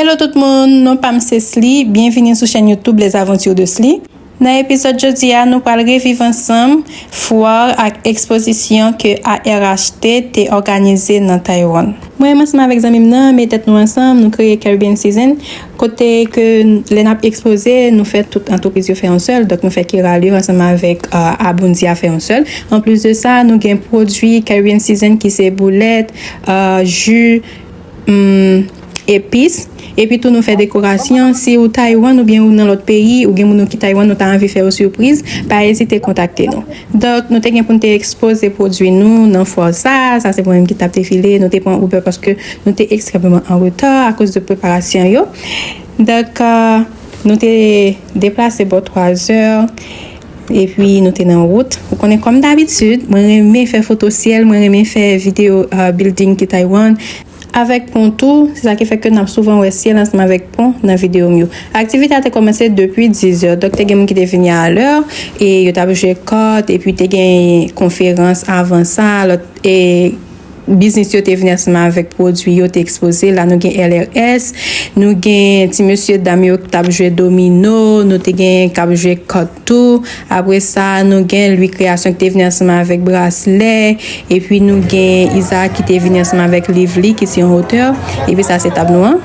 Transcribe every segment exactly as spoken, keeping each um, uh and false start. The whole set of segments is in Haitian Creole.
Hello tout moun, non pa m se Sly, byenvini sou chèn YouTube Les Aventures de Sly. Nan epizòd jodi a, nou pral reviv ansanm fwa ak ekspozisyon ke A R H T te òganize nan Taiwan. Mwen menm ansanm avèk zanmi m nan, met tèt nou ansanm, nou kreye Caribbean Season, kote ke lè n ap ekspoze, nou fè tout antrepriz yo fè yon sèl, donk nou fè Kira Liv ansanm avèk, euh, Abundia fè yon sèl. Anplis de sa, nou gen pwodui Caribbean Season ki se boulèt, euh, ji, hmm, epis. Epi tou nou fè dekorasyon. Si ou Taiwan oubyen ou nan lòt peyi, ou gen moun ou ki Taiwan, nou ta anvi fè yo sipriz, pa ezite kontakte nou. Donk, nou te gen pou n te ekspoze pwodui nou nan fwa sa. Sa se mwen menm ki t ap defile. Nou te pran Uber paske nou te ekstrèmeman an reta akoz de preparasyon yo. Donk, euh, nou te deplase bò twa zè. Epi nou te nan wout. Ou konnen kòm dabitid, mwen renmen fè foto syèl, mwen renmen fè videyo, euh, building ki Taiwan. Avèk pon tou, se sa ki fè ke n ap souvan wè syèl ansanm avèk pon nan videyo m yo. Aktivite a te kòmanse depi diz zè, donk te gen moun ki te vini alè, e yo t ap jwe kat, epi te gen konferans avan sa, lòt, e biznis yo te vini ansanm avèk pwodui yo te ekspoze. La nou gen L R S, nou gen ti mesye dam yo k t ap jwe domino, nou te gen k ap jwe kat tou. Apre sa, nou gen Louis Création ki te vini ansanm avèk braslè. Epi nou gen Isaac ki te vini ansanm avèk liv li, ki se yon otè. Epi sa se tab nou an.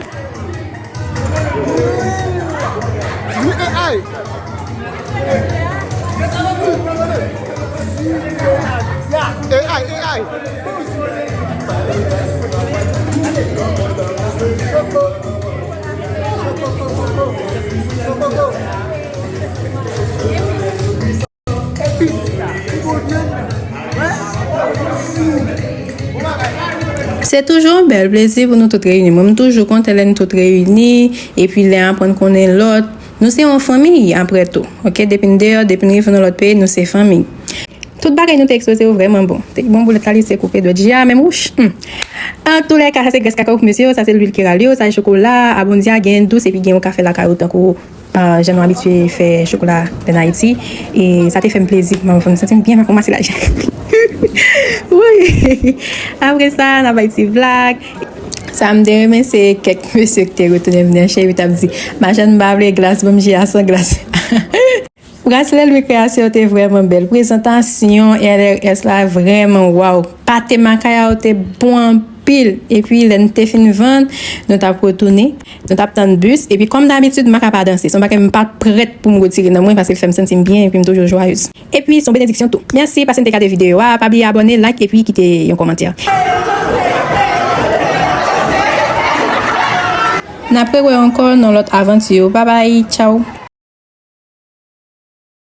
Se toujou yon bèl plezi pou nou tout reyini. Mwen, m toujou kontan lè n tout reyini, epi lè n aprann konnen lòt. Nou se yon fanmi, apre tou. Oke, depi n deyò, depi n rive nan lòt peyi, nou se fanmi. Tout bagay nou te ekspoze yo vrèman bon. Te gen bon boulèt la, li se koupe dwèt Jia, menm wouch. Hmm. Antoulèka, sa se grès kakawo pou mesye yo, sa se lwil ki rale yo, sa se chokola, Abundia, gen dous, epi gen yon kafe lakay ou tankou, euh, jan nou abitye fè chokola ann Ayiti. E sa te fè m plezi, m, m santi m byen, m ap ranmase lajan. Wi. Apre sa, n ap bay ti blag. Sa m te renmen, se kèk mesye ki te retounen vin nan chè, epi t ap di, "Machann, m pa vle glas, ban m Jia san glas." Braslè Louis Création te vrèman bèl. Prezantasyon L R S la vrèman waw. Pate makaya yo te bon anpil. Epi lè n te fin vann, nou t ap retounen. Nou t ap tann bis. Epi kòm dabitid, maka pa danse. Se yon bagay m pa prèt pou m retire nan mwen paske l fè m santi m byen epi m toujou jwayez. Epi se yon benediksyon tou. Mèsi paske n te gade videyo a. Pa bliye abòne, like epi kite yon kòmantè. N ap rewè ankò nan lòt avanti yo. Babay, tchaw.